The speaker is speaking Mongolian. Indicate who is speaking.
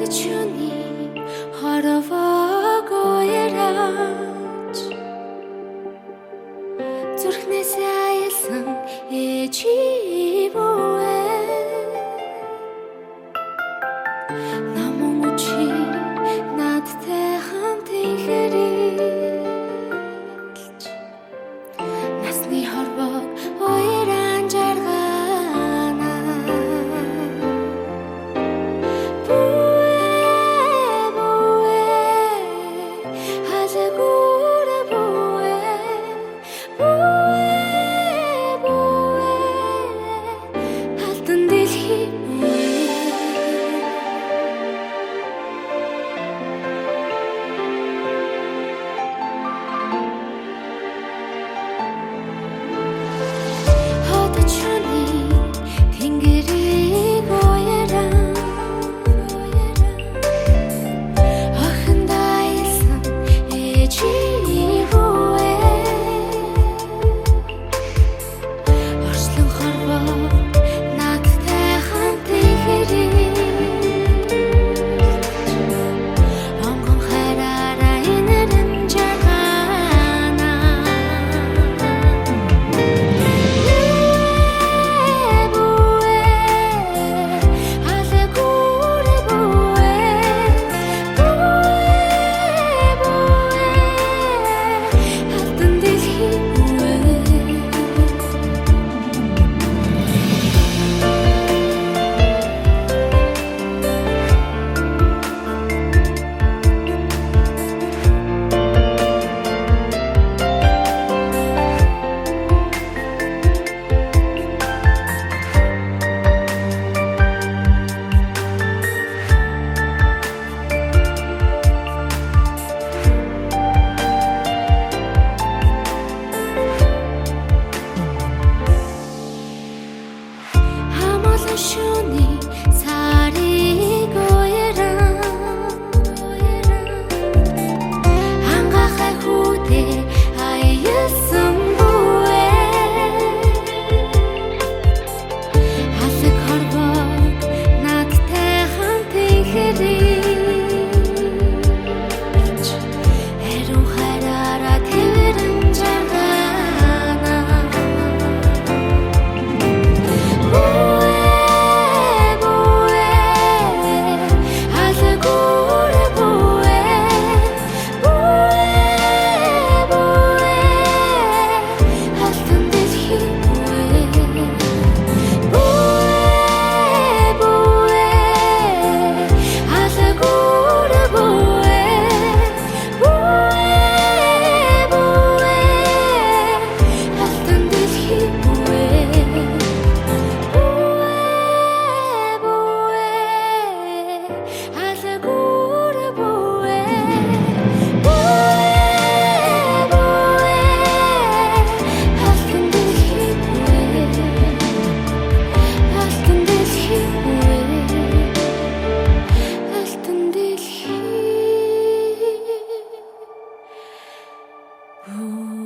Speaker 1: Хотчны хорвоог уяраач, зүрхнээс аялсан ээжи бүвэ. Намун үчи надтай хамт ихэрэлж, насны хорвоог уяран жаргана. Тэнгэрийг уяран, охинд аялсан ээжи бүвэ. Орчлон хорвоо надтай хамт ихэрэлж, онгон хайраараа инэрэн жаргана. Бүвэ, алгуур бүвэ, бүвэ, бүвэ, алтан дэлхий бүвэ. Хамаалан шөнийн сарыг уяран, ангаахай хүүдээ аялсан бүвэ. Алаг хорвоог надтай хамт ихэрэлж, ариун хайраараа тэврэн жаргана. Бүвэ, бүвэ, алгуур бүвэ, бүвэ, бүвэ, алтан дэлхий бүвэ. Бүвэ, бүвэ, алгуур бүвэ, бүвэ, бүвэ, алтан дэлхий бүвэ. Бүвэ, бүвэ, алгуур бүвэ, бүвэ, бүвэ, алтан дэлхий бүвэ. Алтан дэлхий бүвэ. Алтан дэлхий бүвэ.